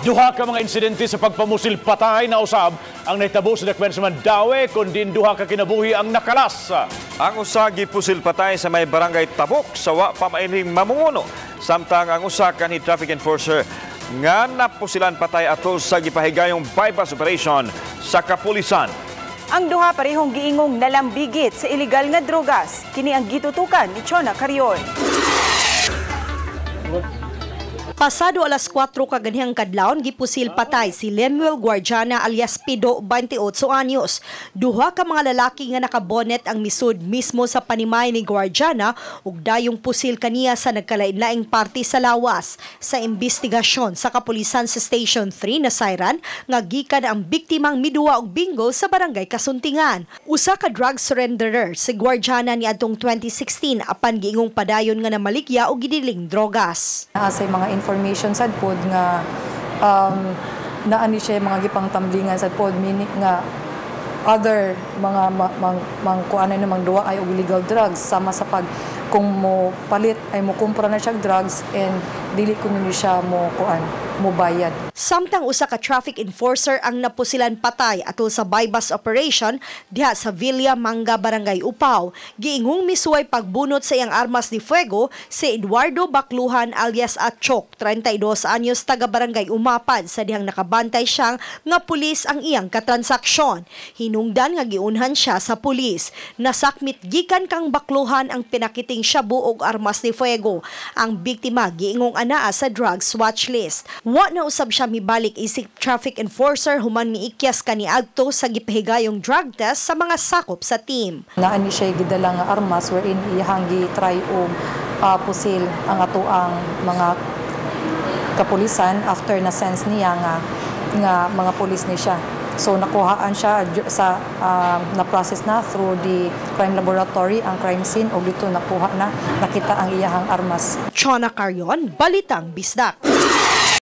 Duha ka mga insidente sa pagpamusil patay na usab ang nahitabo sa dakbayan sa Mandaue, kun duha ka kinabuhi ang nakalas. Ang usa gipusil patay sa may Barangay Tabok sa wa pa mailhing mamunguno. Samtang ang usa kanhi traffic enforcer nga napusilan patay atol sa gipahigayong bypass operation sa kapulisan. Ang duha parehong giingong nalambigit sa illegal nga drogas. Kini ang gitutukan ni Chona Carion. Pasado alas 4 kaganhang kadlawon, gipusil patay si Lemuel Guardiana alias Pido, 28 anyos. Duha ka mga lalaki nga nakabonet ang misud mismo sa panimay ni Guardiana ug dayong pusil kaniya sa nagkalain-laing parte sa lawas. Sa investigasyon sa kapulisan sa Station 3, nasayran nga gikan ang biktimang miduwa og bingo sa Barangay Kasuntingan. Usa ka drug surrenderer si Guardiana niadtong 2016, apan giingong padayon nga namaligya og gidiling drogas. Naa say mga information sad pod nga naa ni siya mga gipangtamblingan sad pod, meaning nga other mga mang kuan na mang duwa ay og illegal drugs, sama sa pag kung mo palit ay mo kumpra na siya drugs and dili kuno ni siya mo kuan, mo bayad. Samtang usa ka traffic enforcer ang napusilan patay atol sa buy-bust operation diha sa Villa Manga, Barangay Upaw. Giingong misuway pagbunot sa iyang armas de fuego si Eduardo Bakluhan alias Atchok, 32 anyos, taga Barangay Umapad, sa dihang nakabantay siyang nga pulis ang iyang katransaksyon. Hinungdan nga giunhan siya sa pulis. Nasakmit gikan kang Bakluhan ang pinakiting shabu og armas de fuego. Ang biktima giingong anaa sa drugs watch list. Wa na usab siya mibalik isip traffic enforcer human miikyas kaniadto sa gipahigayong drug test sa mga sakop sa team. Naa ni siya gidala nga armas wherein iyahang gi-try og pusil ang atoang mga kapulisan after na sense niya nga nga mga pulis ni siya. So nakuhaan siya sa na process na through the crime laboratory ang crime scene ug dito nakuha na, nakita ang iyahang armas. Chona Carion, Balitang Bisdak.